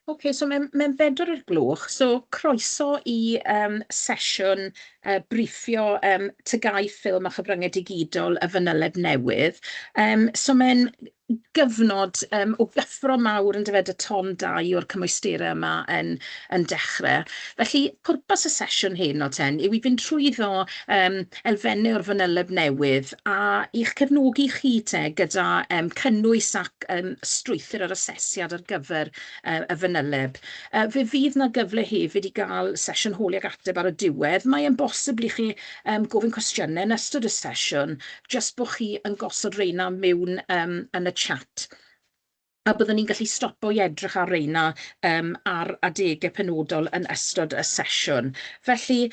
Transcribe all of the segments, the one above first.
Ocê, so mae'n 4 o'r gloch, so croeso i sesiwn briffio TGAU ffilm a chyfryngau digidol y fanyleb newydd. So mae'n gyfnod o gyffro mawr yndyfe, 'da ton 2 o'r cymwysterau yma yn dechrau. Felly pwrpas y sesiwn heno ten yw i fynd trwyddo elfennau o'r fanyleb newydd a i'ch cefnogi chi te gyda cynnwys ac strwythur yr asesiad ar gyfer y fanyleb. Fe fydd 'na gyfle hefyd i gael sesiwn holi ac ateb ar y diwedd. Mae e'n bosibl i chi gofyn cwestiynau yn ystod y sesiwn, jyst bod chi yn gosod reina mewn yn y chat. A byddwn ni'n gallu stopo i edrych ar reina ar adegau penodol yn ystod y sesiwn. Felly,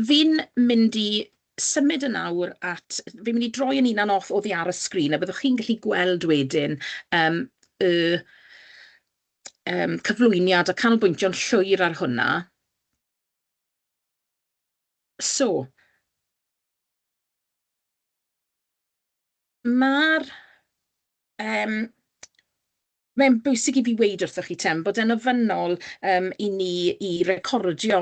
fi'n mynd i symud yn awr at... Fi'n mynd i droi yn hunan off oddi ar y sgrin, a byddwch chi'n gallu gweld wedyn y cyflwyniad a canolbwyntio'n llwyr ar hwnna. So, ma'r... mae'n bwysig i fi weud wrthoch chi ten bod e'n ofynnol i ni i recordio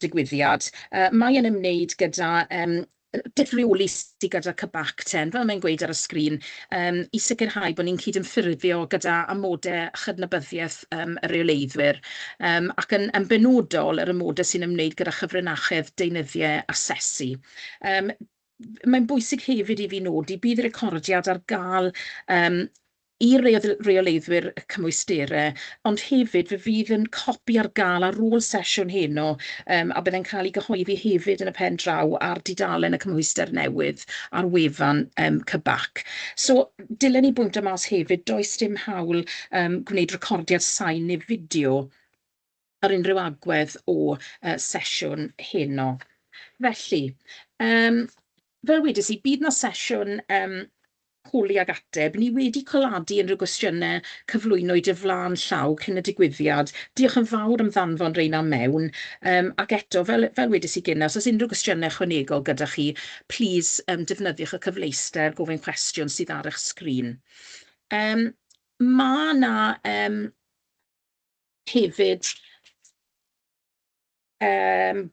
digwyddiad. Mae e'n ymwneud gyda dull rheoli sydd gyda CBAC ten, fel mae'n gweud ar y sgrin, i sicrhau bod ni'n cydymffurfio gyda amodau chydnabyddiaeth y rheoleiddwyr, ac yn benodol yr amodau sy'n ymwneud gyda chyfrinachedd deunyddiau asesu. Mae'n bwysig hefyd i fi nodi bydd y recordiad ar gael i reoleiddwyr y cymwysterau, ond hefyd fe fydd yn copi ar gael ar ôl sesiwn heno, a bydd e'n cael ei gyhoeddi hefyd yn y pen draw ar dudalen y cymhwyster newydd ar wefan CBAC. So, dylen ni bwyntio mas hefyd, does dim hawl gwneud recordiad sain neu fideo ar unrhyw agwedd o sesiwn heno. Felly, fel wedes i, bydd 'na sesiwn holi ag ateb. Ni wedi coladu unrhyw gwestiynau cyflwynwyd y flaen llaw cyn y digwyddiad. Diolch yn fawr am ddanfon reina mewn. Ac eto, fel wedes i gynne, os oes unrhyw gwestiynau ychwanegol gyda chi, plîs defnyddiwch y cyfleuster gofyn cwestiwn sydd ar eich sgrin. Ma' 'na hefyd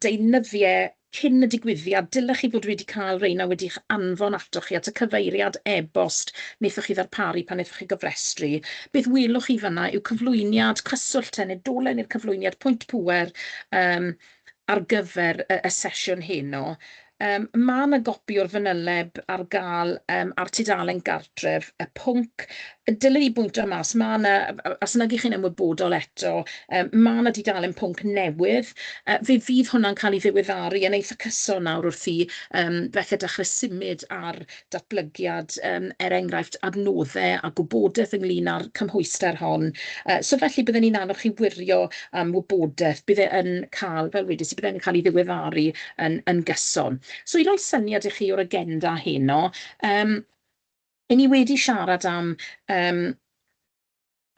deunyddiau cyn y digwyddiad. Dylech chi fod wedi cael reina wedi'ch anfon atoch chi at y cyfeiriad e-bost wnaethoch chi ddarparu pan wnaethoch chi gofrestru. Beth welwch chi fan'na yw cyflwyniad cyswllt te, neu dolen i'r cyflwyniad pwynt pŵer ar gyfer y sesiwn heno. Ma' 'na gopi o'r fanyleb ar gael ar tudalen gartref y pwnc. Dylen ni bwyntio mas, ma' 'na, os nag 'y chi'n ymwybodol eto, ma' 'na dudalen pwnc newydd. Fe fydd hwnna'n cael ei ddiweddaru yn eitha cyson nawr wrth i felly dechrau symud ar datblygiad, er enghraifft, adnoddau a gwybodaeth ynglyn â'r cymhwyster hon. So felly byddwn ni'n annog chi wirio am wybodaeth. Bydd e yn cael, fel wedes i, bydd e'n cael ei ddiweddaru yn gyson. So i roi syniad i chi o'r agenda heno, 'y ni wedi siarad am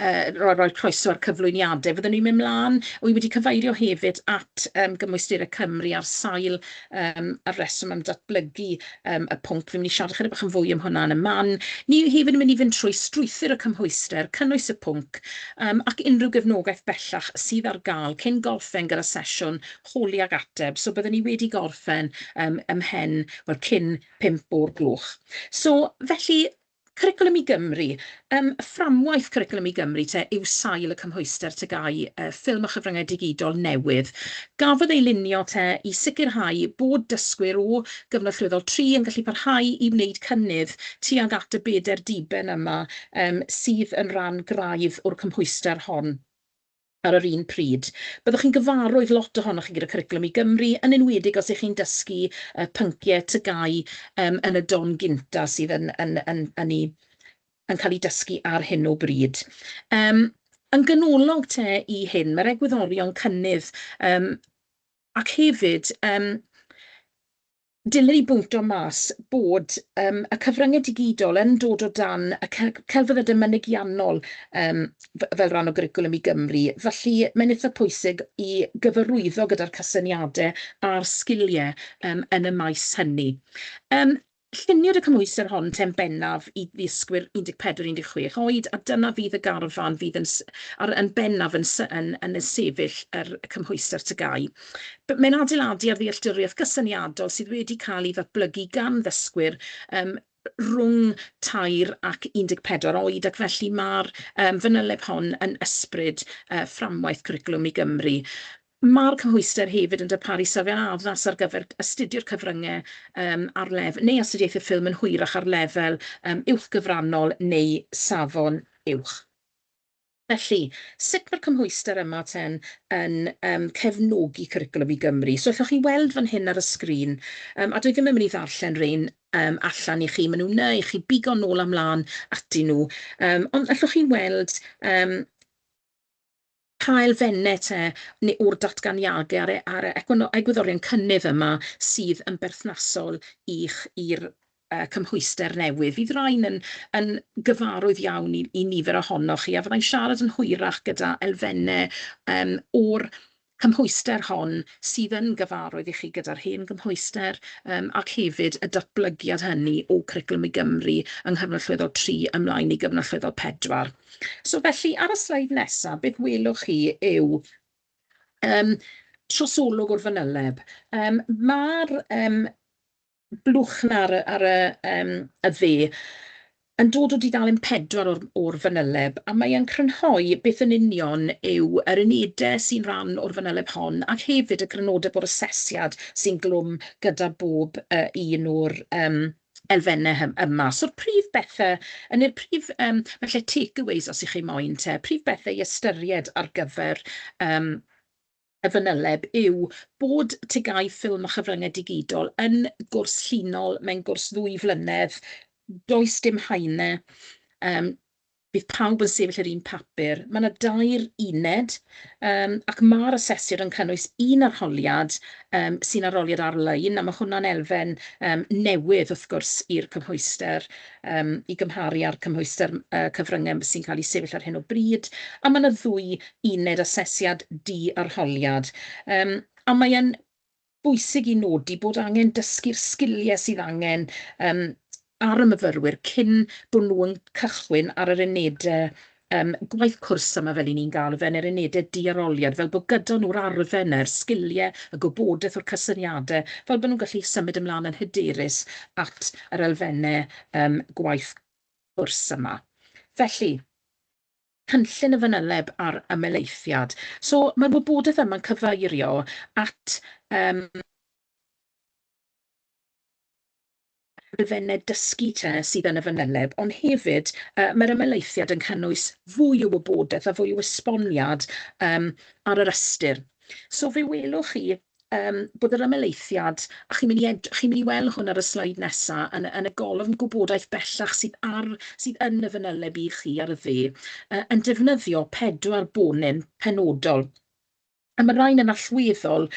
roi croeso ar cyflwyniadau. Fyddwn ni'n mynd mlaen, wi wedi cyfeirio hefyd at Gymwysterau Cymru ar sail y reswm am datblygu y pwnc. Fi'n mynd i siarad chydig bach yn fwy am hwnna yn y man. Ni hefyd yn mynd i fynd trwy strwythur y cymhwyster, cynnwys y pwnc, ac unrhyw gefnogaeth bellach sydd ar gael cyn gorffen gyda sesiwn holi ag ateb. So byddwn ni wedi gorffen ymhen, wel, cyn 5 o'r gloch. So felly, Cwricwlwm i Gymru. Fframwaith Cwricwlwm i Gymru te yw sail y cymhwyster TGAU ffilm a chyfryngau digidol newydd. Gafodd ei lunio te i sicrhau bod dysgwyr o gyfnod allweddol 3 yn gallu parhau i wneud cynnydd tuag at y bedair diben yma sydd yn rhan graidd o'r cymhwyster hon ar yr un pryd. Byddwch chi'n gyfarwydd lot ohonoch chi gyda Cwricwlwm i Gymru, yn enwedig os ych chi'n dysgu pynciau TGAU yn y don gynta sydd yn cael ei dysgu ar hyn o bryd. Yn ganolog te i hyn, mae'r egwyddorion cynnydd ac hefyd dylen ni bwyntio mas bod y cyfryngau digidol yn dod o dan y celfyddydau mynegiannol fel rhan o Gwricwlwm i Gymru. Felly mae'n eitha pwysig i gyfarwyddo gyda'r cysyniadau a'r sgiliau yn y maes hynny. Lluniwyd y cymhwyster hon te'n bennaf i ddysgwyr 14 16 oed, a dyna fydd y garfan fydd yn, ar, yn bennaf yn, yn, yn sefyll yr cymhwyster TGAU. Mae'n adeiladu ar ddealltwriaeth gysyniadol sydd wedi cael ei ddatblygu gan ddysgwyr rhwng 3 ac 14 oed, ac felly mae'r fanyleb hon yn ysbryd fframwaith Cwricwlwm i Gymru. Mae'r cymhwyster hefyd yn darparu safon addas ar gyfer astudio'r cyfryngau ar lefel, neu astudiaethau ffilm yn hwyrach ar lefel uwch gyfrannol neu safon uwch. Felly, sut mae'r cymhwyster yma ten yn cefnogi Cwricwlwm i Gymru? So, allwch chi weld fan hyn ar y sgrin, a dwi ddim yn mynd i ddarllen rhein allan i chi, maen nhw 'na i chi bigo nôl a mlaen atyn nhw, ond allwch chi weld pa elfennau te neu o'r datganiadau ar y, ar y egwyddorion cynnydd yma sydd yn berthnasol i'ch i'r cymhwyster newydd. Fydd rhain yn, yn gyfarwydd iawn i, i nifer ohonoch chi, a fyddai'n siarad yn hwyrach gyda elfennau o'r cymhwyster hon sydd yn gyfarwydd i chi gyda'r hen gymhwyster, ac hefyd y datblygiad hynny o Cwricwlwm i Gymru yng nghyfnod allweddol 3 ymlaen i gyfnod allweddol 4. So felly ar y sleid nesaf, beth welwch chi yw trosolwg o'r fanyleb. Mae'r blwch 'na ar y, ar y, y dde yn dod o dudalen 4 o'r, or fanyleb, a mae e'n crynhoi beth yn union yw yr unedau sy'n rhan o'r fanyleb hon, ac hefyd y crynodeb o'r asesiad sy'n glwm gyda bob un o'r elfennau yma. So'r prif bethau, yn yr prif, falle takeaways os ych chi moyn te, prif bethau i ystyried ar gyfer y fanyleb yw bod TGAU ffilm a chyfryngau digidol yn gwrs llinol, mae'n gwrs 2 flynedd, does dim haenau, bydd pawb yn sefyll yr un papur. Mae yna 3 uned, ac mae'r asesiad yn cynnwys un arholiad sy'n arholiad ar-lein, a mae hwnna'n elfen newydd wrth gwrs i'r cymhwyster, i gymharu â'r cymhwyster cyfryngau sy'n cael ei sefyll ar hyn o bryd, a mae yna 2 uned asesiad di-arholiad. A mae'n bwysig i nodi bod angen dysgu'r sgiliau sydd angen ar y myfyrwyr cyn bod nhw yn cychwyn ar yr unedau gwaith cwrs yma fel 'y ni'n galw fe, neu'r unedau di-arholiad, fel bod gyda nhw'r arfer 'na, yr sgiliau, y gwybodaeth o'r cysyniadau, fel bod nhw'n gallu symud ymlaen yn hyderus at yr elfennau gwaith cwrs yma. Felly, cynllun y fanyleb a'r ymhelaethiad. So, mae'r wybodaeth yma'n cyfeirio at elfennau dysgu te sydd yn y fanyleb, ond hefyd mae'r ymhelaethiad yn cynnwys fwy o wybodaeth a fwy o esboniad ar yr ystyr. So fe welwch chi bod yr ymhelaethiad, a chi'n mynd i, chi'n mynd i weld hwn ar y sleid nesaf, yn, yn y golofn gwybodaeth bellach sydd, ar, sydd yn y fanyleb i chi ar y dde, yn defnyddio 4 bonyn penodol. A mae rhain yn allweddol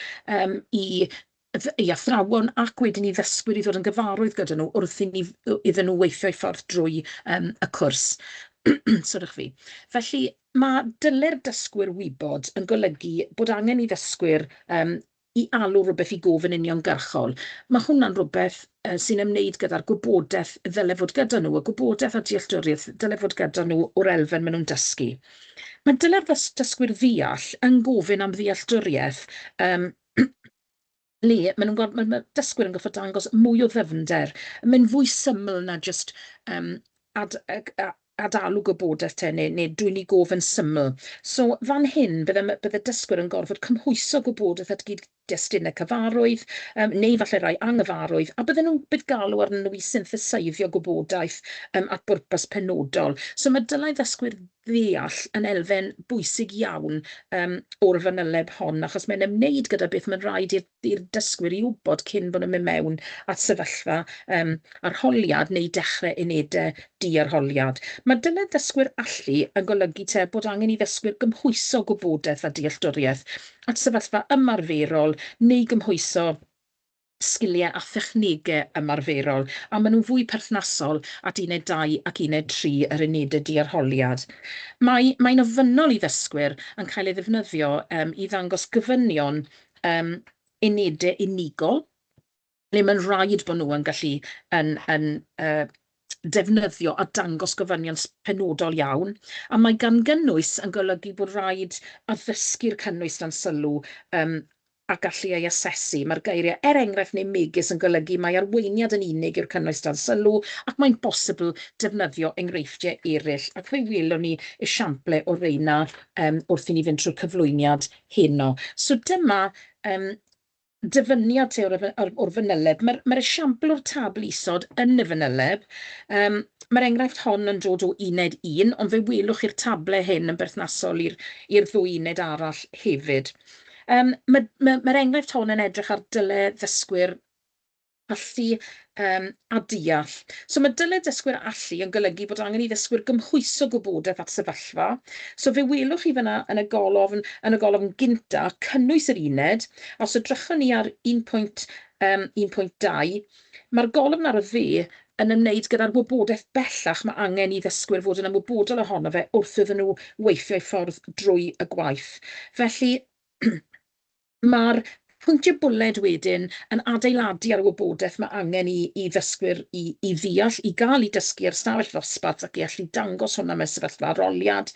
i athrawon ac wedyn i ddysgwyr i ddod yn gyfarwydd gyda nhw wrth i ni, iddyn nhw weithio eu ffordd drwy y cwrs. Sorwch fi. Felly mae dylai'r dysgwyr wybod yn golygu bod angen i ddysgwyr i alw rhywbeth i gof yn uniongyrchol. Mae hwnna'n rhywbeth sy'n ymwneud gyda'r gwybodaeth ddyle fod gyda nhw, y gwybodaeth a dealltwriaeth dyle fod gyda nhw o'r elfen maen nhw'n dysgu. Mae dylai'r dysgwyr ddeall yn gofyn am ddealltwriaeth le maen nhw'n gorfod, mae dysgwyr yn gorfod dangos mwy o ddyfnder. Mae'n fwy syml na jyst adalw gwybodaeth te, neu, neu dwyn i gof yn syml. So fan hyn, bydde, bydde dysgwyr yn gorfod cymhwyso gwybodaeth at gyd-destunau cyfarwydd, neu falle rai anghyfarwydd, a bydden nhw'n bydd galw arnyn nhw i syntheseiddio gwybodaeth at bwrpas penodol. So mae dylai ddysgwyr ddeall yn elfen bwysig iawn o'r fanyleb hon, achos mae'n ymwneud gyda beth mae'n rhaid i'r dysgwyr i wybod cyn bod nhw'n mynd mewn at sefyllfa arholiad neu dechrau unedau di-arholiad. Mae dylai ddysgwyr allu yn golygu te bod angen i ddysgwyr gymhwyso gwybodaeth a dealltwriaeth at sefyllfa ymarferol neu gymhwyso sgiliau a thechnegau ymarferol, a maen nhw'n fwy perthnasol at uned 2 ac uned 3 yr unedau di-arholiad. Mae, mae'n ofynnol i ddysgwyr yn cael ei ddefnyddio i ddangos gofynion unedau unigol, Le mae'n rhaid bod nhw yn gallu yn defnyddio a dangos gofynion penodol iawn. A mae gan gynnwys yn golygu bod rhaid addysgu'r cynnwys dan sylw a gallu ei asesu. Mae'r geiriau "er enghraifft" neu "megis" yn golygu mai arweiniad yn unig yw'r cynnwys dan sylw, ac mae'n bosibl defnyddio enghreifftiau eraill. Ac fe welwn ni esiamplau o reina wrth i ni fynd trwy'r cyflwyniad heno. So dyma dyfyniad te o'r fanyleb. Mae'r esiampl o'r tabl isod yn y fanyleb. Mae'r enghraifft hon yn dod o uned 1, ond fe welwch chi'r tablau hyn yn berthnasol i'r ddwy uned arall hefyd. Mae'r enghraifft hon yn edrych ar dyle ddysgwyr allu a deall. So mae dyle dysgwyr allu yn golygu bod angen i ddysgwyr gymhwyso gwybodaeth at sefyllfa. So fe welwch chi fyna yn y golofn gynta cynnwys yr uned. Os edrychwn ni ar 1.1.2, mae'r golofn ar y dde yn ymwneud gyda'r wybodaeth bellach mae angen i ddysgwyr fod yn ymwybodol ohono fe wrth iddyn nhw weithio eu ffordd drwy y gwaith. Felly mae'r pwyntiau bwled wedyn yn adeiladu ar y wybodaeth mae angen i ddysgwyr i ddeall, i gael eu dysgu ar stafell ddosbarth ac i allu dangos hwnna mewn sefyllfa arholiad.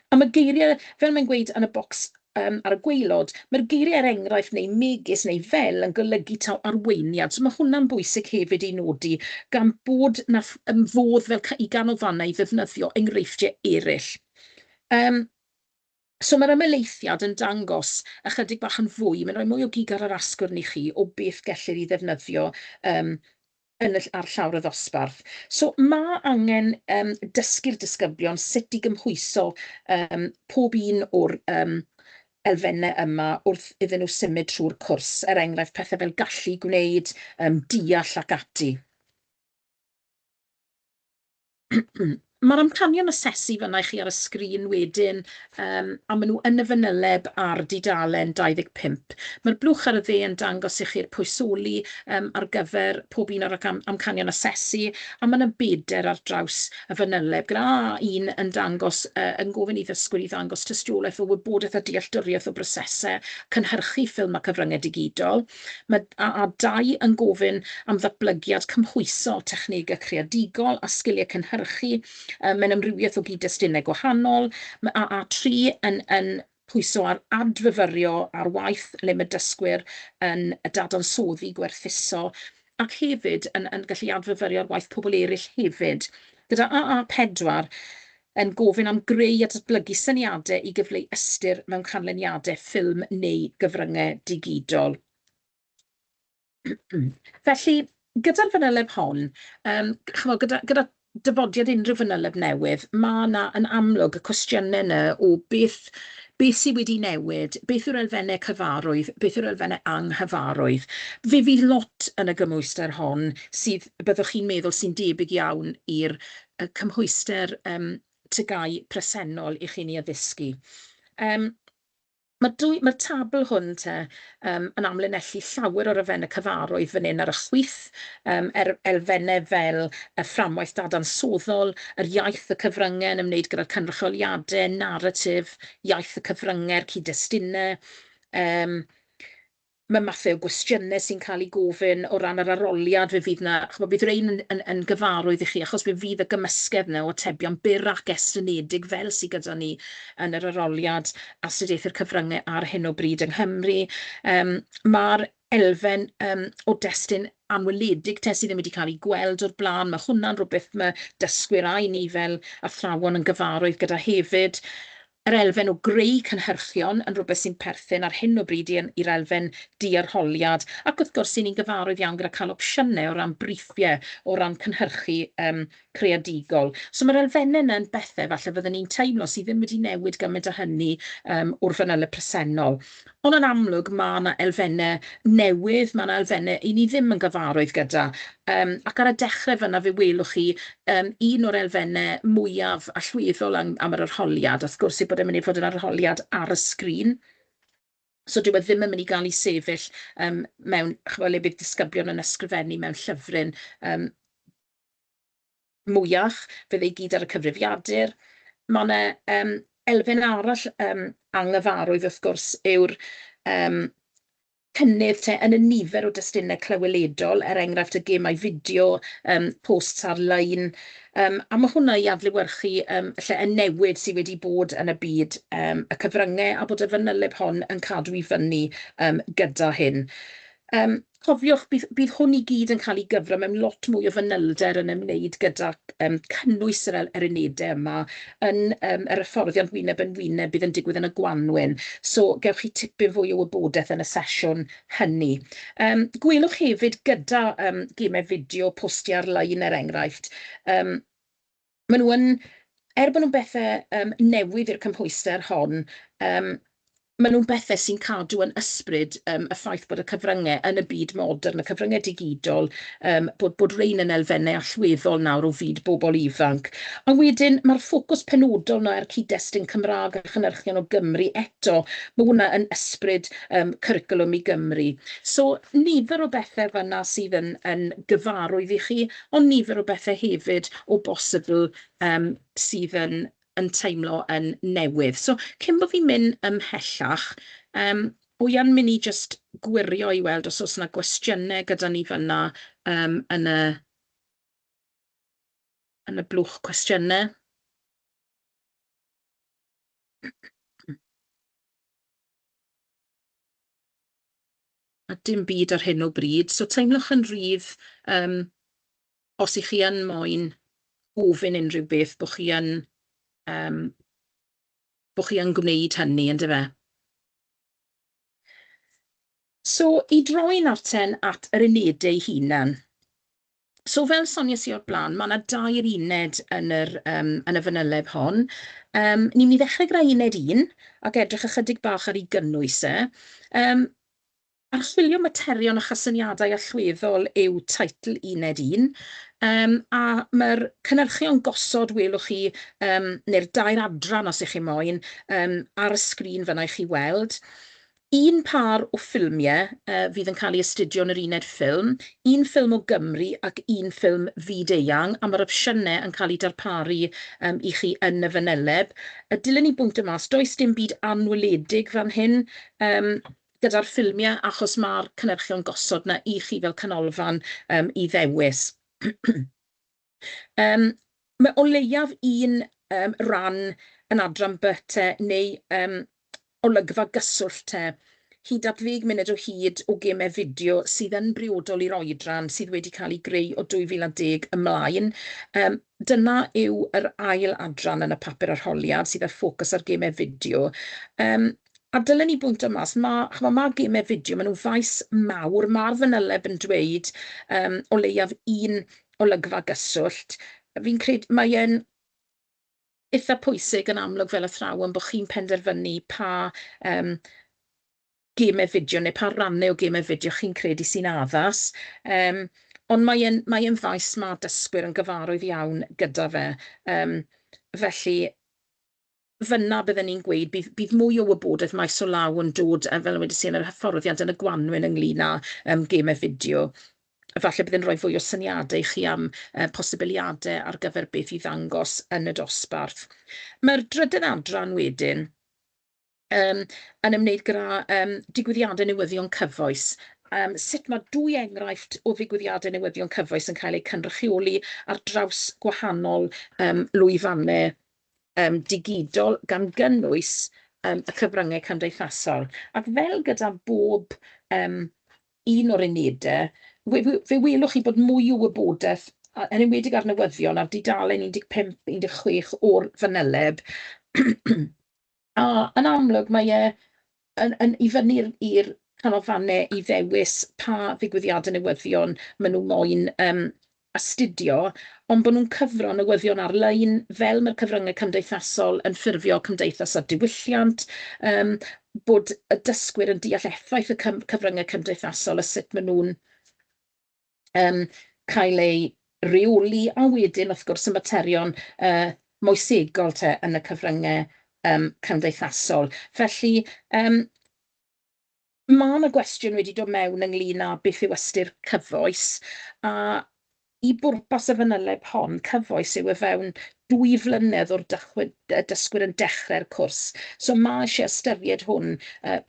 A mae geiriau, fel mae'n gweud yn y bocs ar y gwaelod, mae'r geiriau "er enghraifft" neu "megis" neu "fel" yn golygu taw arweiniad. So mae hwnna'n bwysig hefyd i nodi, gan bod 'na fodd fel i ganolfannau i ddefnyddio enghreifftiau eraill. So mae'r ymhelaethiad yn dangos ychydig bach yn fwy, mae'n rhoi mwy o gig ar yr asgwrn i chi o beth gellir ei ddefnyddio ar llawr y ddosbarth. So ma' angen dysgu'r disgyblion sut i gymhwyso pob un o'r elfennau yma wrth iddyn nhw symud trwy'r cwrs. Er enghraifft, pethau fel gallu gwneud, deall ac ati. Mae'r amcanion asesu fan'na i chi ar y sgrin wedyn, a maen nhw yn y fanyleb ar dudalen 25. Mae'r blwch ar y dde yn dangos i chi'r pwysoli ar gyfer pob un o'r amcanion asesu, a mae yna bedair ar draws y fanyleb, gyda A1 yn dangos, yn gofyn i ddysgwyr i ddangos tystiolaeth o wybodaeth a dealltwriaeth o brosesau cynhyrchu ffilm a cyfryngau digidol. Mae AA2 yn gofyn am ddatblygiad cymhwyso technegau creadigol a sgiliau cynhyrchu mewn amrywiaeth o gyd-destunau gwahanol. Mae AA3 yn pwyso ar adfyfyrio ar waith le mae dysgwyr yn dadansoddi, gwerthuso ac hefyd yn gallu adfyfyrio ar waith pobl eraill hefyd. Gyda AA4 yn gofyn am greu a datblygu syniadau i gyfleu ystyr mewn canlyniadau ffilm neu gyfryngau digidol. Felly, gyda'r fanyleb hon, chimod, gyda dyfodiad unrhyw fanyleb newydd, ma' 'na yn amlwg y cwestiynau yna o beth sydd wedi newid, beth yw'r elfennau cyfarwydd, beth yw'r elfennau anghyfarwydd. Fe fydd lot yn y gymhwyster hon sydd, byddwch chi'n meddwl, sy'n debyg iawn i'r cymhwyster TGAU presennol i chi'n ei addysgu. Mae'r tabl hwn te yn amlinellu llawer o'r elfennau cyfarwydd fan hyn ar y chwith, elfennau fel y fframwaith dadansoddol, yr iaith y cyfryngau yn ymwneud gyda'r cynrychioliadau, naratif, iaith y cyfryngau'r cyd-destunau, mae mathau o gwestiynau sy'n cael eu gofyn o ran yr arholiad, fe fydd 'na, chimod, bydd rhein yn gyfarwydd i chi, achos fe fydd y gymysgedd 'na o atebion byr ac estynedig fel sydd gyda ni yn yr arholiad astudiaethau'r cyfryngau ar hyn o bryd yng Nghymru. Mae'r elfen o destun anweledig te sydd ddim wedi cael ei gweld o'r blaen, mae hwnna'n rhywbeth mae dysgwyr a ni fel athrawon yn gyfarwydd gyda hefyd. Yr elfen o greu cynhyrchion yn rhywbeth sy'n perthyn ar hyn o bryd i'r elfen di-arholiad. Ac wrth gwrs, 'y ni'n gyfarwydd iawn gyda cael opsiynau o ran briffiau, o ran cynhyrchu creadigol. So mae'r elfennau yna yn bethau falle fyddwn ni'n teimlo sydd ddim wedi newid gymaint â hynny o'r fanyleb presennol. Ond yn amlwg mae yna elfennau newydd, mae yna elfennau 'y ni ddim yn gyfarwydd gyda. Ac ar y dechrau fan'na fe welwch chi un o'r elfennau mwyaf allweddol am yr arholiad, wrth gwrs, yw bod e'n mynd i fod yn arholiad ar y sgrin. So dyw e ddim yn mynd i gael ei sefyll mewn, chimod, le bydd disgyblion yn ysgrifennu mewn llyfryn mwyach, fydd e i gyd ar y cyfrifiadur. Mae yna elfen arall anghyfarwydd wrth gwrs yw'r Cynnydd te yn y nifer o destunau clyweledol, er enghraifft y gemau fideo, posts ar-lein, a ma' hwnna i adlewyrchu falle y newid sydd wedi bod yn y byd y cyfryngau, a bod y fanyleb hon yn cadw i fyny gyda hyn. Cofiwch, bydd hwn i gyd yn cael ei gyfro mewn lot mwy o fanylder yn ymwneud gyda cynnwys yr unedau yma yn yr hyfforddiant wyneb yn wyneb bydd yn digwydd yn y gwanwyn. So gewch chi tipyn fwy o wybodaeth yn y sesiwn hynny. Gwelwch hefyd gyda gemau fideo, postiau ar-lein er enghraifft, maen nhw yn, er bod nhw'n bethau newydd i'r cymhwyster hon, maen nhw'n bethau sy'n cadw yn ysbryd y ffaith bod y cyfryngau yn y byd modern, y cyfryngau digidol, bod rhein yn elfennau allweddol nawr o fyd bobl ifanc. A wedyn mae'r ffocws penodol 'na ar cyd-destun Cymraeg a chynhyrchion o Gymru eto, mae hwnna yn ysbryd Cwricwlwm i Gymru. So nifer o bethau fan'na sydd yn gyfarwydd i chi, ond nifer o bethau hefyd o bosibl sydd yn teimlo yn newydd. So cyn bod fi'n mynd ymhellach, wy yn mynd i jyst gwirio i weld os oes 'na gwestiynau gyda ni fan'na yn y blwch cwestiynau. A dim byd ar hyn o bryd, so teimlwch yn rhydd os 'y chi yn moyn gofyn unrhyw beth, bod chi yn gwneud hynny, yndyfe? So, i droi nawr ten at yr unedau eu hunain. So fel soniais i o'r blaen, mae yna dair uned yn y fanyleb hon. Ni'n mynd i ddechrau gyda uned 1 ac edrych ychydig bach ar ei gynnwys e. Archwilio materion a chysyniadau allweddol yw teitl uned 1. A mae'r cynhyrchion gosod welwch chi, neu'r dair adran os ych chi moyn, ar y sgrin fan'na i chi weld. Un pâr o ffilmiau fydd yn cael ei astudio yn yr uned ffilm, un ffilm o Gymru ac un ffilm fyd-eang, a mae'r opsiynau yn cael eu darparu i chi yn y fanyleb. Y dilyn i bwynt yma, does dim byd anweledig fan hyn gyda'r ffilmiau, achos mae'r cynhyrchion gosod 'na i chi fel canolfan i ddewis. Mae o leiaf un ran yn adran B te, neu olygfa gyswllt te, hyd at 10 munud o hyd o gemau fideo sydd yn briodol i'r oedran sydd wedi cael ei greu o 2010 ymlaen. Dyna yw yr ail adran yn y papur arholiad sydd â ffocws ar gemau fideo. A dylen ni bwyntio mas, ch'mo', ma' gemau fideo, maen nhw'n faes mawr, ma'r fanyleb yn dweud o leiaf un olygfa gyswllt. Fi'n credu mae e'n eitha pwysig yn amlwg fel athrawon bod chi'n penderfynu pa gemau fideo neu pa rannau o gemau fideo chi'n credu sy'n addas. Ond mae e'n faes ma' dysgwyr yn gyfarwydd iawn gyda fe. Felly fan'na bydden ni'n gweud bydd mwy o wybodaeth maes o law yn dod, fel wedes i, yn yr hyfforddiant yn y gwanwyn ynglyn â gemau fideo. Falle bydd yn rhoi fwy o syniadau i chi am posibiliadau ar gyfer beth i ddangos yn y dosbarth. Mae'r drydedd adran wedyn yn ymwneud gyda digwyddiadau newyddion cyfoes. Sut mae dwy enghraifft o ddigwyddiadau newyddion cyfoes yn cael eu cynrychioli ar draws gwahanol lwyfannau digidol, gan gynnwys y cyfryngau cymdeithasol. Ac fel gyda bob un o'r unedau, fe welwch chi bod mwy o wybodaeth, yn enwedig ar newyddion, ar dudalen 15, 16 o'r fanyleb. A yn amlwg mae e yn i fyny i'r canolfannau i ddewis pa ddigwyddiadau newyddion maen nhw moyn astudio, ond bod nhw'n cyfro newyddion ar-lein, fel mae'r cyfryngau cymdeithasol yn ffurfio cymdeithas a diwylliant, bod y dysgwyr yn deall effaith y cyfryngau cymdeithasol a sut maen nhw'n cael eu reoli, a wedyn wrth gwrs y materion moesegol te yn y cyfryngau cymdeithasol. Felly ma' 'na gwestiwn wedi dod mewn ynglyn â beth yw ystyr cyfoes, a i bwrpas y fanyleb hon, cyfoes yw o fewn 2 flynedd o'r dysgwyr yn dechrau'r cwrs. So ma' isie ystyried hwn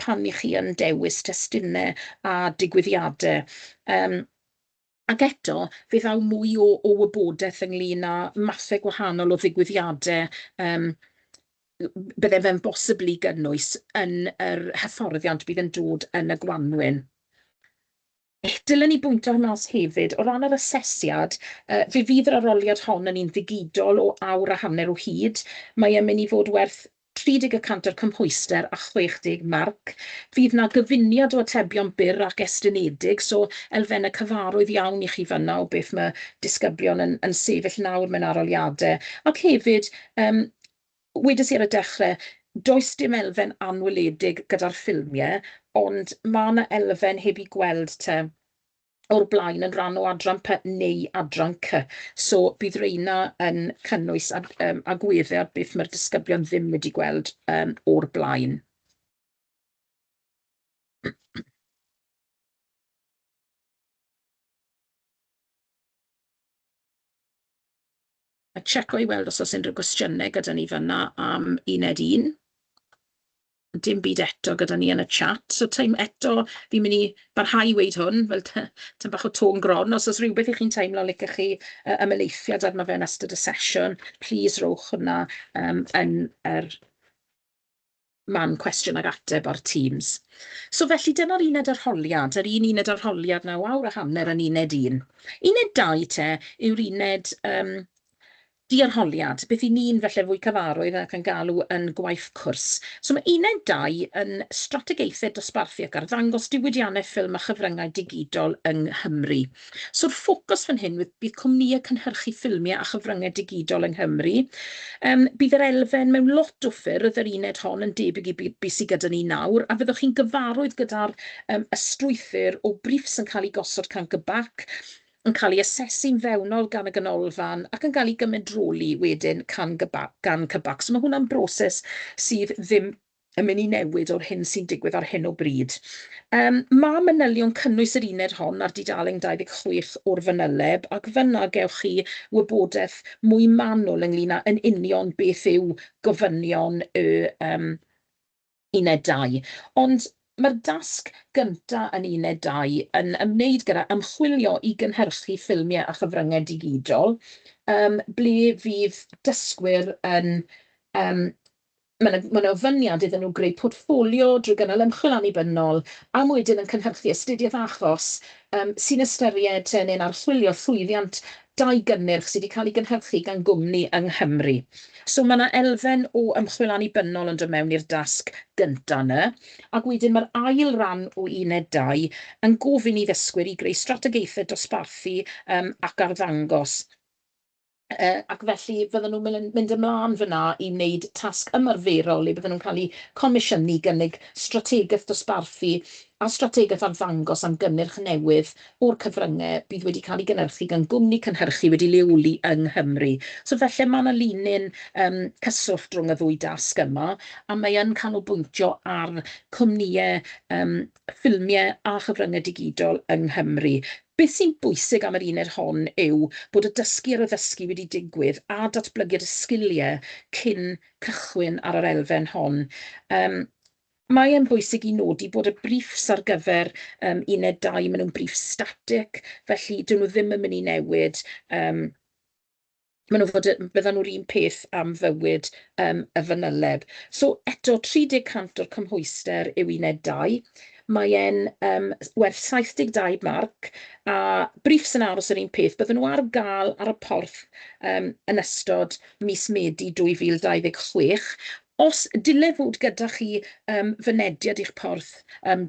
pan 'y chi yn dewis testunau a digwyddiadau. Ac eto, fe ddaw mwy o wybodaeth ynglyn â mathau gwahanol o ddigwyddiadau bydde fe'n bosibl i gynnwys yn yr hyfforddiant bydd yn dod yn y gwanwyn. Dylen ni bwyntio mas hefyd, o ran yr asesiad, fe fydd yr arholiad hon yn un ddigidol o awr a hanner o hyd. Mae e'n mynd i fod werth 30% o'r cymhwyster a 60 marc. Fydd 'na gyfuniad o atebion byr ac estynedig, so elfennau cyfarwydd iawn i chi fan'na o beth mae disgyblion yn sefyll nawr mewn arholiadau. Ac hefyd, wedes i ar y dechrau, does dim elfen anweledig gyda'r ffilmiau, ond ma' 'na elfen heb ei gweld te o'r blaen yn rhan o adran P neu adran C. So bydd reina yn cynnwys agweddau ar beth mae'r disgyblion ddim wedi gweld o'r blaen. A checo i weld os oes unrhyw gwestiynau gyda ni fan'na am uned 1. Dim byd eto gyda ni yn y chat. So teim eto, fi'n mynd i barhau i weud hwn, fel tam bach o tôn gron. Os oes rhywbeth i chi'n teimlo licech chi ymhelaethiad arno fe yn ystod y sesiwn, plîs rowch hwnna yn yr man cwestiwn ag ateb ar Teams. So felly dyna'r uned arholiad, yr un uned arholiad 'na o awr a hanner yn uned 1. Uned 2 te yw'r uned diarholiad, beth 'y ni'n falle fwy cyfarwydd ac yn galw yn gwaith cwrs. So mae uned 2 yn strategaethau dosbarthu ac arddangos diwydiannau ffilm a chyfryngau digidol yng Nghymru. So'r ffocws fan hyn bydd cwmnïau cynhyrchu ffilmiau a chyfryngau digidol yng Nghymru. Bydd yr elfen mewn lot o ffyrdd yr uned hon yn debyg i be sydd gyda ni nawr, a fyddwch chi'n gyfarwydd gyda'r y strwythur o briffs yn cael ei gosod can CBAC, yn cael ei asesu'n fewnol gan y ganolfan ac yn cael ei gymedroli wedyn gan CBAC. So mae hwnna'n broses sydd ddim yn mynd i newid o'r hyn sy'n digwydd ar hyn o bryd. Mae manylion cynnwys yr uned hon ar dudalen 26 o'r fanyleb, ac fan'na gewch chi wybodaeth mwy manwl ynglyn â yn union beth yw gofynion y uned 2. Ond mae'r dasg gynta yn uned 2 yn ymwneud gyda ymchwilio i gynhyrchu ffilmiau a chyfryngau digidol, ble fydd dysgwyr yn ma' 'na ma' 'na ofyniad iddyn nhw greu portffolio drwy gynnal ymchwil annibynnol, a wedyn yn cynhyrchu astudiaeth achos sy'n ystyried neu'n archwilio llwyddiant dau gynnyrch sydd wedi cael ei gynhyrchu gan gwmni yng Nghymru. So ma' 'na elfen o ymchwil annibynnol yn dod mewn i'r dasg gynta 'na, ac wedyn mae'r ail ran o uned 2 yn gofyn i ddysgwyr i greu strategaethau dosbarthu ac arddangos. Ac felly fydden nhw'n mynd ymlaen fan'na i wneud tasg ymarferol le bydden nhw'n cael eu comisiynu i gynnig strategaeth dosbarthu a strategaeth arddangos am gynnyrch newydd o'r cyfryngau bydd wedi cael ei gynhyrchu gan gwmni cynhyrchu wedi leoli yng Nghymru. So felly ma' 'na linyn cyswllt rhwng y ddwy dasg yma, a mae yn canolbwyntio ar cwmnïau ffilmiau a chyfryngau digidol yng Nghymru. Beth sy'n bwysig am yr uned hon yw bod y dysgu a'r addysgu wedi digwydd a datblygiad y sgiliau cyn cychwyn ar yr elfen hon. Mae e'n bwysig i nodi bod y briffs ar gyfer uned 2, maen nhw'n briff static, felly dyn nhw ddim yn mynd i newid. Maen nhw fod, byddan nhw'r un peth am fywyd y fanyleb. So eto, 30% o'r cymhwyster yw uned 2. Mae e'n werth 72 marc, a briffs yn aros yr un peth. Bydden nhw ar gael ar y porth yn ystod mis Medi 2026. Os dyle fod gyda chi fynediad i'ch porth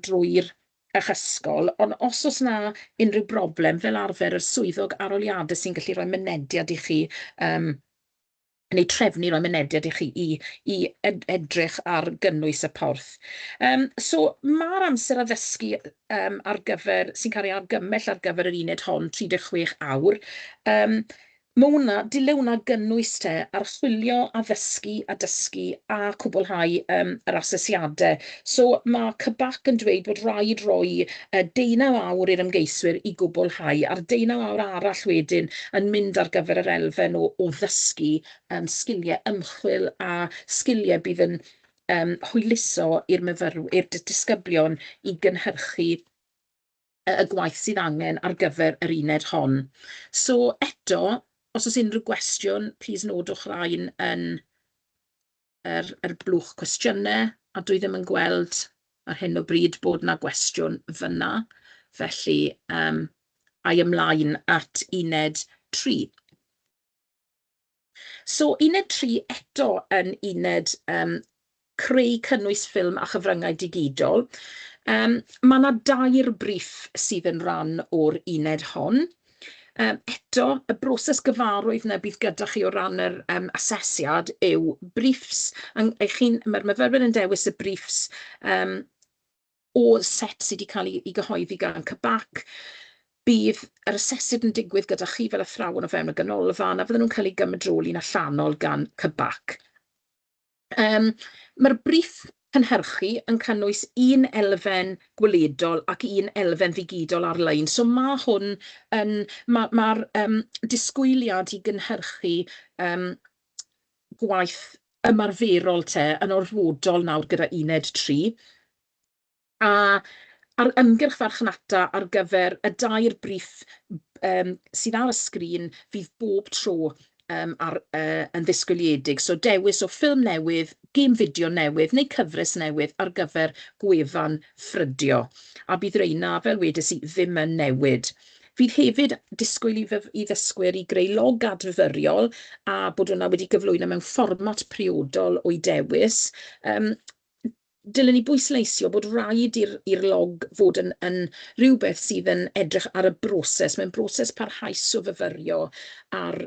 drwy'r eich ysgol, ond os oes 'na unrhyw broblem, fel arfer y swyddog arholiadau sy'n gallu rhoi mynediad i chi, neu trefnu rhoi mynediad i chi i edrych ar gynnwys y porth. So ma'r amser addysgu ar gyfer, sy'n cael ei argymell ar gyfer yr uned hon, 36 awr. Ma' hwnna, dyle hwnna gynnwys te archwilio, addysgu a dysgu a cwblhau yr asesiadau. So ma' CBAC yn dweud bod rhaid rhoi 19 awr i'r ymgeiswyr i gwblhau, a'r 19 awr arall wedyn yn mynd ar gyfer yr elfen o ddysgu sgiliau ymchwil a sgiliau bydd yn hwyluso i'r myfyrwyr, i'r disgyblion i gynhyrchu y gwaith sydd angen ar gyfer yr uned hon. So eto, os oes unrhyw gwestiwn, plis nodwch rhain yn yr blwch cwestiynau, a dwi ddim yn gweld ar hyn o bryd bod 'na gwestiwn fan'na. Felly, a i ymlaen at uned 3. So uned 3 eto yn uned creu cynnwys ffilm a chyfryngau digidol. Ma' 'na dair briff sydd yn rhan o'r uned hon. Eto, y broses gyfarwydd 'na bydd gyda chi o ran yr asesiad yw briefs. Mae'r myfyrwyr yn dewis y briefs o set sydd wedi cael ei gyhoeddi gan CBAC. Bydd yr asesiad yn digwydd gyda chi fel athrawon o fewn y ganolfan, a fydden nhw'n cael eu gymedroli'n allanol gan CBAC. Mae'r briff cynhyrchu yn cynnwys un elfen gweledol ac un elfen ddigidol ar-lein. So ma' hwn yn, ma'r disgwyliad i gynhyrchu gwaith ymarferol te yn orfodol nawr gyda uned 3. A a'r ymgyrch farchnata ar gyfer y dair briff sydd ar y sgrin fydd bob tro yn ddisgwyliedig. So dewis o ffilm newydd, gêm fideo newydd neu cyfres newydd ar gyfer gwefan ffrydio. A bydd reina, fel wedes i, ddim yn newid. Fydd hefyd disgwyl i ddysgwyr i greu log adfyfyriol a bod hwnna wedi gyflwyno mewn fformat priodol o'i dewis. Dylen ni bwysleisio bod rhaid i'r log fod yn rhywbeth sydd yn edrych ar y broses. Mae'n broses parhaus o fyfyrio ar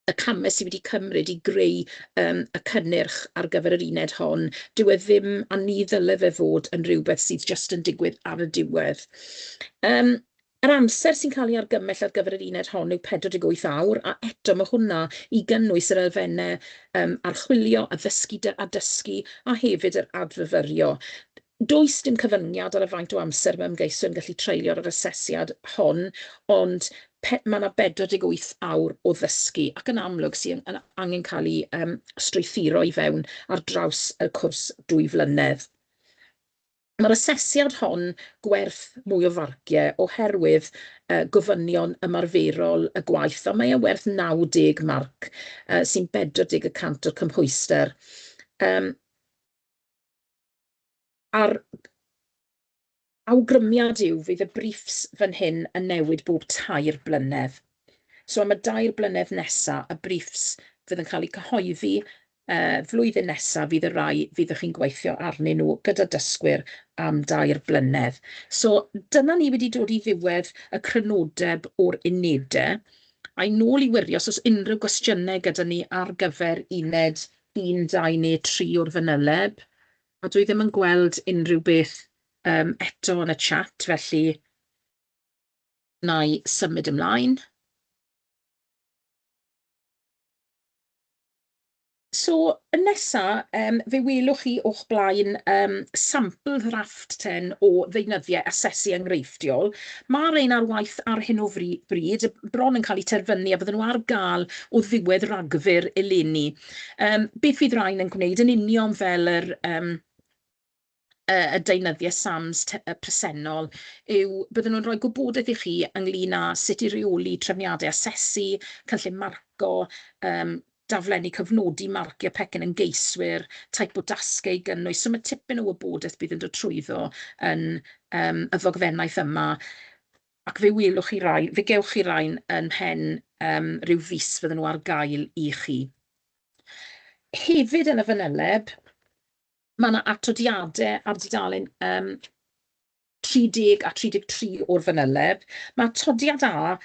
y camau sydd wedi cymryd i greu y cynnyrch ar gyfer yr uned hon. Dyw e ddim, a ni ddyle fe fod yn rhywbeth sydd jyst yn digwydd ar y diwedd. Yr amser sy'n cael ei argymell ar gyfer yr uned hon yw 48 awr, a eto mae hwnna i gynnwys yr elfennau archwilio, addysgu a dysgu, a hefyd yr adfyfyrio. Does dim cyfyngiad ar y faint o amser mae ymgeiswyr yn gallu treulio ar yr asesiad hon, ond mae yna 48 awr o ddysgu, ac yn amlwg sy'n yn angen cael ei strwythuro i fewn ar draws y cwrs 2 flynedd. Mae'r asesiad hon gwerth mwy o farciau oherwydd gofynion ymarferol y gwaith, a mae e werth 90 marc, sy'n 40% o'r cymhwyster. A'r awgrymiad yw fydd y briefs fan hyn yn newid bob 3 blynedd. So am y 2 blynedd nesaf, y briefs fydd yn cael eu cyhoeddi flwyddyn nesaf fydd y rai fyddwch chi'n gweithio arnyn nhw gyda dysgwyr am 3 blynedd. So dyna ni wedi dod i ddiwedd y crynodeb o'r unedau. A i nôl i wirio os oes unrhyw gwestiynau gyda ni ar gyfer uned 1, 2 neu 3 o'r fanyleb. A dwi ddim yn gweld unrhyw beth eto yn y chat, felly wna i symud ymlaen. So, yn nesa, fe welwch chi o'ch blaen sampl ddrafft ten o ddeunyddiau asesu enghreifftiol. Mae rhein ar waith ar hyn o bryd, bron yn cael eu terfynu a fydden nhw ar gael o ddiwedd Rhagfyr eleni. Beth fydd rhain yn gwneud yn union fel yr y deunyddiau SAMS presennol yw bydden nhw'n rhoi gwybodaeth i chi ynglyn â sut i reoli trefniadau asesu, cynllun marco, daflenni cyfnodi marciau pecyn ymgeiswyr, teip o dasgau i gynnwys. So mae tipyn o wybodaeth bydd yn dod trwyddo yn y ddogfennaeth yma. Ac fe welwch chi rai, fe gewch chi rain yn mhen rhyw fis fydden nhw ar gael i chi. Hefyd yn y fanyleb, mae yna atodiadau ar dudalen 30 a 33 o'r fanyleb. Mae atodiad A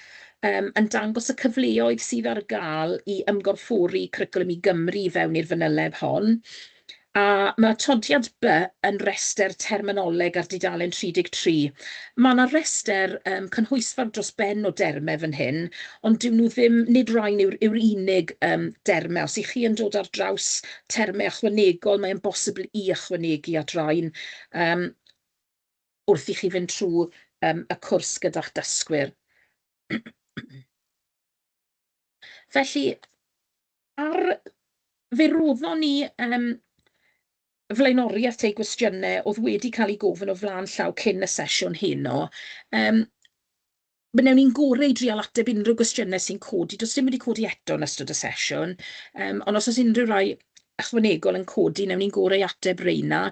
yn dangos y cyfleoedd sydd ar gael i ymgorffori Cwricwlwm i Gymru fewn i'r fanyleb hon. A ma' atodiad B yn restr terminoleg ar dudalen 33. Ma' 'na restr cynhwysfawr dros ben o dermau fan hyn, ond dyw nhw ddim, nid rhain yw'r unig dermau. Os 'y chi yn dod ar draws termau ychwanegol, mae'n bosibl i ychwanegu at rain wrth i chi fynd trwy y cwrs gyda'ch dysgwyr. Felly, fe roddon ni flaenoriaeth i gwestiynau oedd wedi cael eu gofyn o flaen llaw cyn y sesiwn heno. Wnawn ni'n gorau i drial ateb unrhyw gwestiynau sy'n codi. Does dim wedi codi eto yn ystod y sesiwn, ond os oes unrhyw rai ychwanegol yn codi, wnawn ni'n gorau i ateb reina.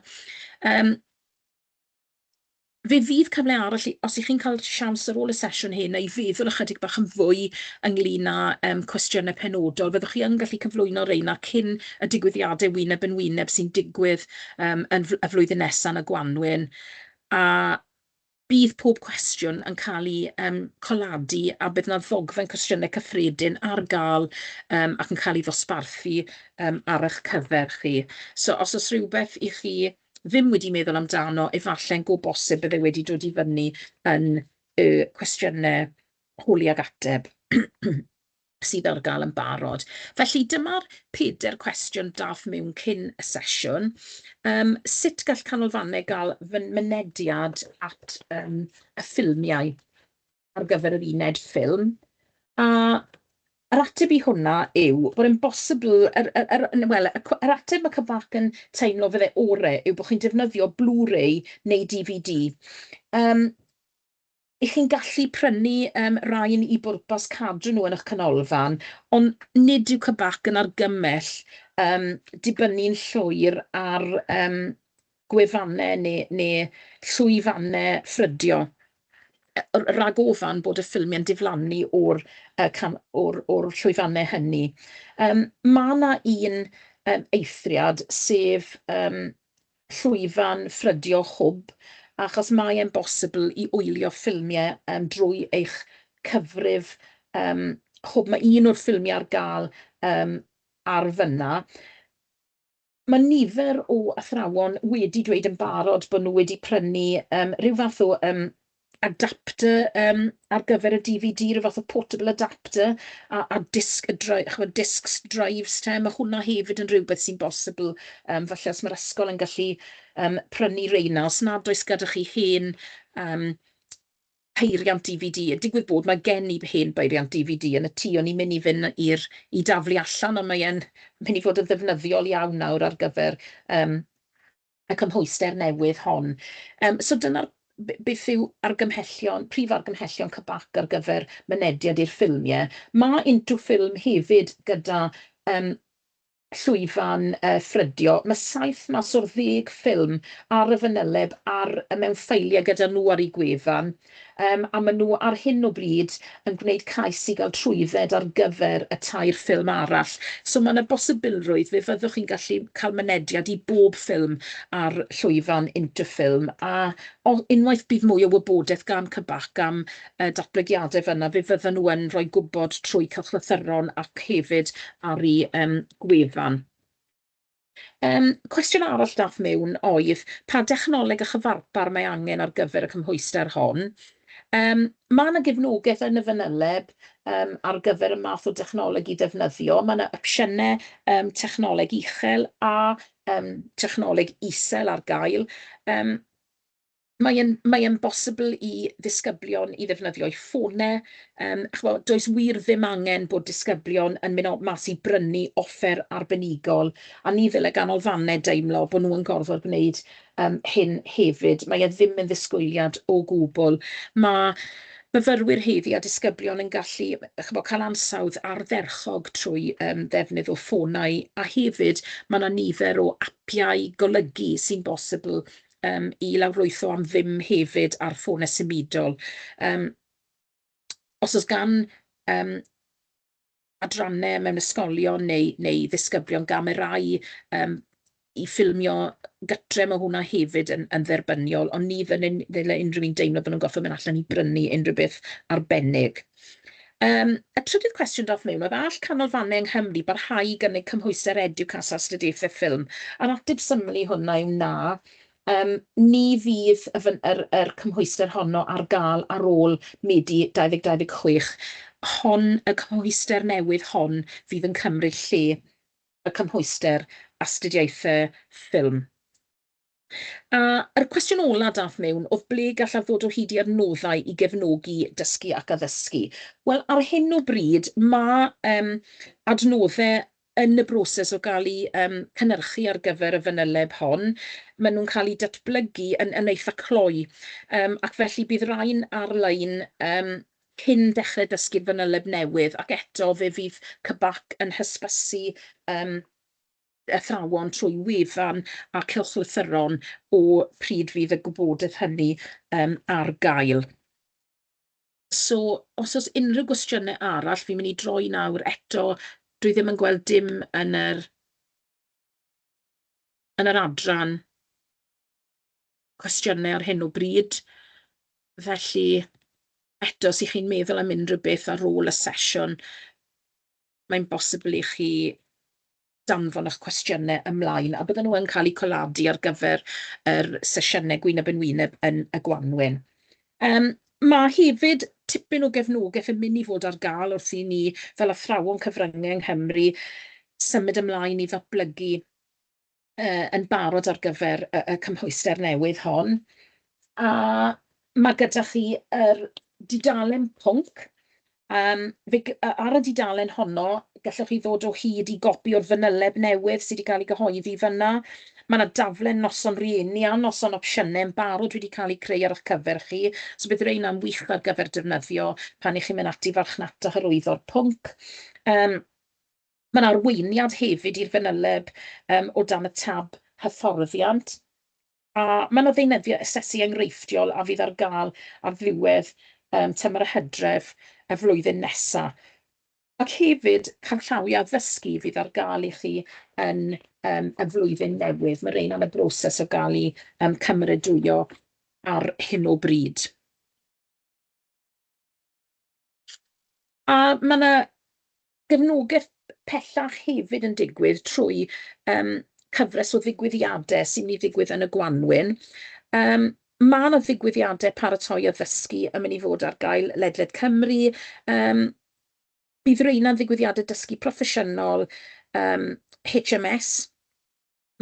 Fe fydd cyfle arall, os 'y chi'n cael siawns ar ôl y sesiwn hyn i feddwl ychydig bach yn fwy ynglyn â cwestiynau penodol, fyddwch chi yn gallu cyflwyno reina cyn y digwyddiadau wyneb yn wyneb sy'n digwydd yn y flwyddyn nesaf yn y gwanwyn. A bydd pob cwestiwn yn cael ei coladu a bydd 'na ddogfen cwestiynau cyffredin ar gael ac yn cael ei ddosbarthu ar eich cyfer chi. So os oes rhywbeth i chi ddim wedi meddwl amdano, efallai'n go bosib bydde wedi dod i fyny yn y cwestiynau holi ag ateb sydd ar gael yn barod. Felly dyma'r 4 cwestiwn dath mewn cyn y sesiwn. Sut gall canolfannau gael mynediad at y ffilmiau ar gyfer yr uned ffilm? A yr ateb i hwnna yw bod e'n bosibl, wel, yr ateb mae CBAC yn teimlo fydde orau yw bod chi'n defnyddio Blu-ray neu DVD. 'Y chi'n gallu prynu rhain i bwrpas cadw nhw yn eich canolfan, ond nid yw CBAC yn argymell dibynnu'n llwyr ar gwefannau neu llwyfannau ffrydio, rhag ofan bod y ffilmiau'n diflannu o'r llwyfannau hynny. Ma' 'na un eithriad, sef llwyfan ffrydio Hwb, achos mae e'n bosibl i wylio ffilmiau drwy eich cyfrif Hwb. Mae un o'r ffilmiau ar gael ar fyna. Mae nifer o athrawon wedi dweud yn barod bod nhw wedi prynu rhyw fath o adapter ar gyfer y DVD, rhyw fath o portable adapter a disc, ch'mod, discs drives te. Mae hwnna hefyd yn rhywbeth sy'n bosibl, falle os mae'r ysgol yn gallu prynu reina, os nad oes gyda chi hen peiriant DVD. Digwydd bod mae gen i hen beiriant DVD yn y tŷ, o'n i'n mynd i fynd i daflu allan, ond mae e'n mynd i fod yn ddefnyddiol iawn nawr ar gyfer y cymhwyster newydd hon. So dyna'r beth yw argymhellion, prif argymhellion CBAC ar gyfer mynediad i'r ffilmiau. Mae Into Film hefyd gyda llwyfan ffrydio. Mae 7 mas o'r 10 ffilm ar y fanyleb mewn ffeiliau gyda nhw ar eu gwefan, a maen nhw ar hyn o bryd yn gwneud cais i gael trwydded ar gyfer y 3 ffilm arall. So mae yna bosibilrwydd fe fyddwch chi'n gallu cael mynediad i bob ffilm ar llwyfan Into Film, a unwaith bydd mwy o wybodaeth gan CBAC am datblygiadau fyna, fe fyddan nhw yn rhoi gwybod trwy cylchlythyron ac hefyd ar eu gwefan. Cwestiwn arall dath mewn oedd pa dechnoleg a chyfarpar mae angen ar gyfer y cymhwyster hon. Mae yna gefnogaeth yn y fanyleb ar gyfer y math o dechnoleg i ddefnyddio. Mae yna opsiynau technoleg uchel a technoleg isel ar gael. Mae e'n bosibl i ddisgyblion i ddefnyddio eu ffonau. Ch'mod, does wir ddim angen bod disgyblion yn mynd mas i brynu offer arbenigol, a ni ddyle ganolfannau deimlo bod nhw yn gorfod gwneud hyn hefyd. Mae e ddim yn ddisgwyliad o gwbl. Mae myfyrwyr heddi a disgyblion yn gallu, ch'mod, cael ansawdd ardderchog trwy ddefnydd o ffonau, a hefyd mae yna nifer o apiau golygu sy'n bosibl i lawrlwytho am ddim hefyd ar ffonau symudol. Os oes gan adrannau mewn ysgolion neu ddisgyblion gamerâu i ffilmio gytre, mae hwnna hefyd yn dderbyniol, ond ni ddyle unrhyw un deimlo bod nhw'n gorfod mynd allan i brynu unrhyw beth arbennig. Y trydydd cwestiwn dath mewn oedd, all canolfannau yng Nghymru barhau i gynnig cymhwyster Eduqas astudiaethau ffilm? A'r ateb syml i hwnna yw na. Ni fydd y fyn- yr, yr cymhwyster honno ar gael ar ôl Medi 2026. Hon, y cymhwyster newydd hon, fydd yn cymryd lle y cymhwyster astudiaethau ffilm. A yr cwestiwn ola dath mewn oedd, ble gallaf ddod o hyd i adnoddau i gefnogi dysgu ac addysgu? Wel, ar hyn o bryd, ma' adnoddau yn y broses o gael eu cynhyrchu ar gyfer y fanyleb hon. Maen nhw'n cael eu datblygu yn eitha cloi, ac felly bydd rhain ar-lein cyn dechrau dysgu'r fanyleb newydd, ac eto fe fydd CBAC yn hysbysu athrawon trwy wefan a cylchlythyron o pryd fydd y gwybodaeth hynny ar gael. So, os oes unrhyw gwestiynau arall, fi'n mynd i droi nawr eto. Dwi ddim yn gweld dim yn yr adran cwestiynau ar hyn o bryd. Felly, eto, os 'y chi'n meddwl am unrhyw beth ar ôl y sesiwn, mae'n bosibl i chi danfon eich cwestiynau ymlaen, a bydden nhw yn cael eu coladu ar gyfer yr sesiynau gwyneb yn wyneb yn y gwanwyn. Ma' hefyd tipyn o gefnogaeth yn mynd i fod ar gael wrth i ni, fel athrawon cyfryngau yng Nghymru, symud ymlaen i ddatblygu yn barod ar gyfer y cymhwyster newydd hon. A ma' gyda chi yr dudalen pwnc. Ar y dudalen honno, gallwch chi ddod o hyd i gopi o'r fanyleb newydd sydd wedi cael ei gyhoeddi fan'na. Ma' 'na daflen noson rieni a noson opsiynau yn barod wedi cael eu creu ar eich cyfer chi. So bydd rheina'n wych ar gyfer defnyddio pan 'y chi'n mynd ati farchnata hyrwyddo'r pwnc. Ma' 'na arweiniad hefyd i'r fanyleb o dan y tab hyfforddiant. A ma' 'na ddeunyddiau asesu enghreifftiol a fydd ar gael ar ddiwedd tymor y hydref y flwyddyn nesa. Ac hefyd canllawiau addysgu fydd ar gael i chi yn y flwyddyn newydd. Mae rheina yn y broses o gael eu cymeradwyo ar hyn o bryd. A ma' 'na gefnogaeth pellach hefyd yn digwydd trwy cyfres o ddigwyddiadau sy'n mynd i ddigwydd yn y gwanwyn. Ma' 'na ddigwyddiadau paratoi addysgu yn mynd i fod ar gael ledled Cymru. Bydd rheina'n ddigwyddiadau dysgu proffesiynol, HMS.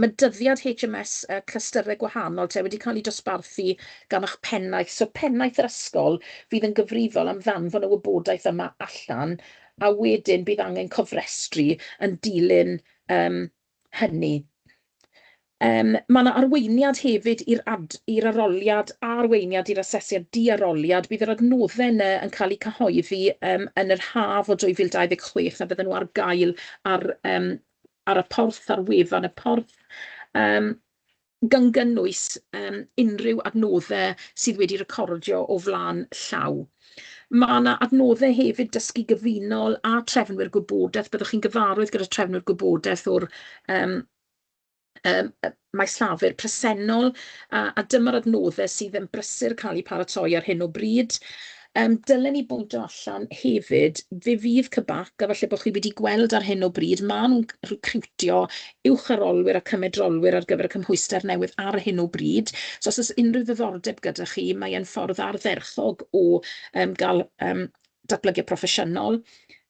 Mae dyddiad HMS clystyrau gwahanol te wedi cael ei dosbarthu gan eich pennaeth. So pennaeth yr ysgol fydd yn gyfrifol am ddanfon y wybodaeth yma allan, a wedyn bydd angen cofrestru yn dilyn hynny. Ma' 'na arweiniad hefyd i'r arholiad a arweiniad i'r asesiad di-arholiad. Bydd yr adnoddau yna yn cael eu cyhoeddi yn yr haf o 2026, a bydden nhw ar gael ar y porth, ar wefan y porth, gan gynnwys unrhyw adnoddau sydd wedi recordio o flaen llaw. Ma' 'na adnoddau hefyd dysgu gyfunol a trefnwyr gwybodaeth. Byddwch chi'n gyfarwydd gyda trefnwyr gwybodaeth o'r maes llafur presennol, a dyma'r adnoddau sydd yn brysur cael eu paratoi ar hyn o bryd. Dylen ni bwyntio allan hefyd, fe fydd CBAC, a falle bod chi wedi gweld ar hyn o bryd, maen nhw'n recriwtio uwch arholwyr a cymedrolwyr ar gyfer y cymhwyster newydd ar hyn o bryd. So os oes unrhyw ddiddordeb gyda chi, mae e'n ffordd ardderchog o gael datblygiad proffesiynol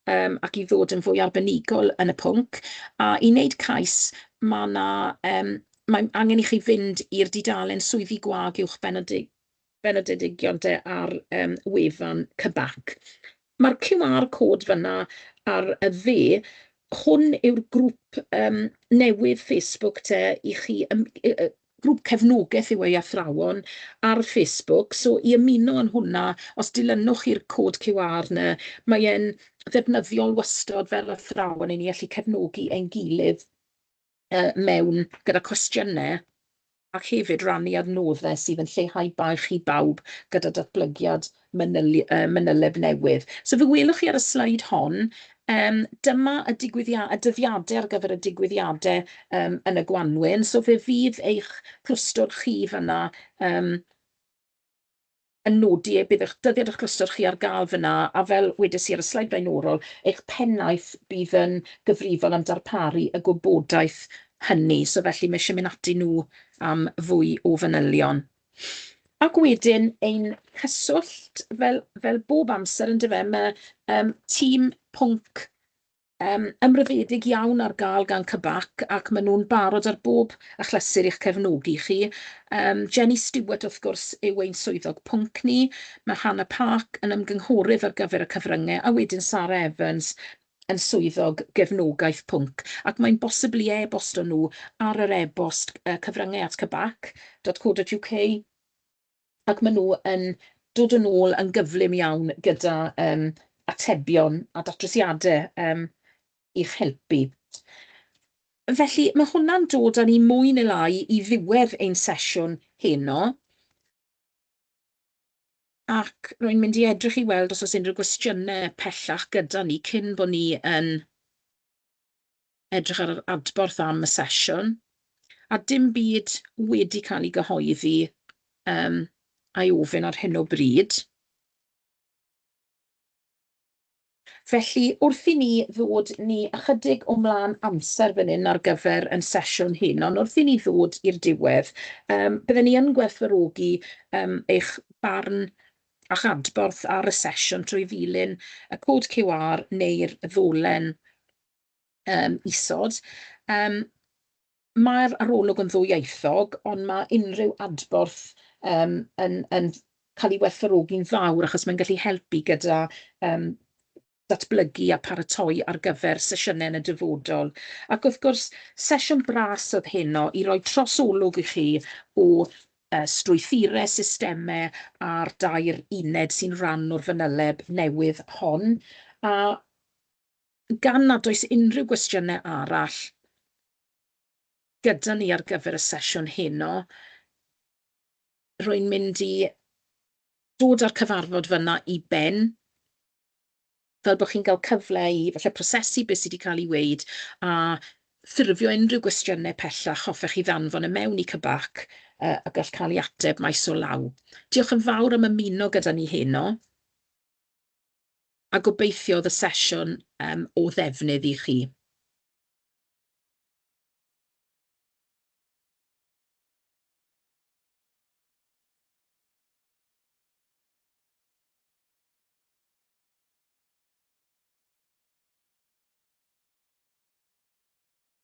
ac i ddod yn fwy arbenigol yn y pwnc. A i wneud cais, mae angen i chi fynd i'r dudalen swyddi gwag uwch benodedigion de ar wefan CBAC. Mae'r QR code fan'na ar y dde, hwn yw'r grŵp newydd Facebook te i chi, grŵp cefnogaeth yw ei athrawon ar Facebook. So i ymuno yn hwnna, os dilynwch chi'r cod QR 'na, mae e'n ddefnyddiol wastod fel athrawon i ni allu cefnogi ein gilydd mewn gyda cwestiynau ac hefyd rannu adnoddau sydd yn lleihau baich i bawb gyda datblygiad manyleb newydd. So fe welwch chi ar y sleid hon, dyma y dyddiadau ar gyfer y digwyddiadau yn y gwanwyn. So fe fydd eich clwstwr chi fan'na. yn nodi bydd eich dyddiad o'ch clwstwr chi ar gael fan'na, a fel wedes i ar y sleid blaenorol, eich pennaeth bydd yn gyfrifol am darparu y gwybodaeth hynny. So felly mae eisiau mynd ati nhw am fwy o fanylion. Ac wedyn ein cyswllt, fel bob amser yndyfe, mae tîm pwnc ymroddedig iawn ar gael gan CBAC, ac maen nhw'n barod ar bob achlysur i'ch cefnogi chi. Jenny Stewart, wrth gwrs, yw ein swyddog pwnc ni. Mae Hannah Park yn ymgynghorydd ar gyfer y cyfryngau, a wedyn Sarah Evans yn swyddog gefnogaeth pwnc. Ac mae'n bosibl i e-bosto nhw ar yr e-bost cyfryngau@cbac.co.uk, ac maen nhw yn dod yn ôl yn gyflym iawn gyda atebion a datrysiadau i'ch helpu. Felly, mae hwnna'n dod â ni mwy neu lai i ddiwedd ein sesiwn heno. Ac rwy'n mynd i edrych i weld os oes unrhyw gwestiynau pellach gyda ni cyn bod ni yn edrych ar yr adborth am y sesiwn. A dim byd wedi cael ei gyhoeddi a'i ofyn ar hyn o bryd. Felly, wrth i ni ddod ni ychydig o mlaen amser fan hyn ar gyfer yn sesiwn hyn, ond wrth i ni ddod i'r diwedd, bydden ni yn gwerthfawrogi eich barn a'ch adborth ar y sesiwn trwy ddilyn y cod QR neu'r ddolen isod. Mae'r arolwg yn ddwyieithog, ond mae unrhyw adborth yn cael ei werthfawrogi'n fawr, achos mae'n gallu helpu gyda datblygu a paratoi ar gyfer sesiynau yn y dyfodol. Ac wrth gwrs, sesiwn bras oedd heno i roi trosolwg i chi o strwythurau, systemau a'r dair uned sy'n rhan o'r fanyleb newydd hon. A gan nad oes unrhyw gwestiynau arall gyda ni ar gyfer y sesiwn heno, rwy'n mynd i dod â'r cyfarfod fyna i ben, fel bod chi'n cael cyfle i falle prosesu beth sydd wedi cael ei weud a ffurfio unrhyw gwestiynau pellach hoffech chi ddanfon y mewn i CBAC a gall cael ei ateb maes o law. Diolch yn fawr am ymuno gyda ni heno, a gobeithio oedd y sesiwn o ddefnydd i chi.